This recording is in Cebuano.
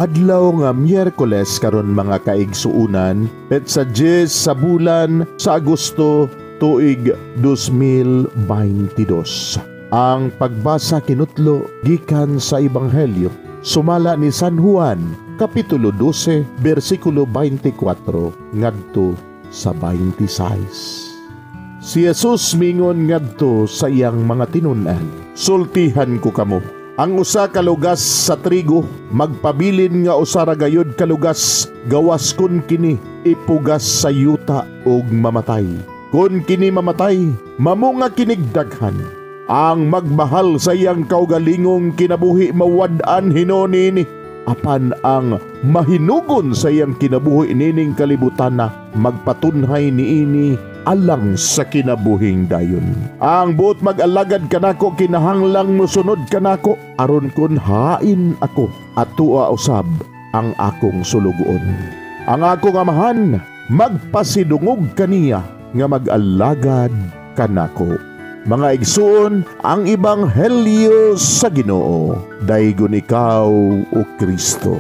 Adlaw nga Miyerkules karon, mga kaigsuunan, petsa 10 sa bulan sa Agosto, tuig 2022. Ang pagbasa kinutlo gikan sa Ebanghelyo sumala ni San Juan, kapitulo 12, bersikulo 24 ngadto sa 26. Si Jesus mingon ngadto sa iyang mga tinun-an, "Sultihan ko kamo, ang usa ka lugas sa trigo magpabilin nga usa ra gayud ka lugas gawas kun kini ipugas sa yuta ug mamatay. Kun kini mamatay, mamunga kinig daghan. Ang magmahal sa iyang kaugalingong kinabuhi mawad-an hinuon niini. Apan ang mahinugon sa iyang kinabuhi nining kalibutan na magpatunhay niini alang sa kinabuhing dayon. Ang buot mag-alagad kanako kinahanglang mosunod kanako, aron kun hain ako, atua usab ang akong sulugoon. Ang akong Amahan magpasidungog kaniya nga mag-alagad kanako." Mga igsuon, ang Ebanghelyo sa Ginoo. Daygon ikaw, o Kristo.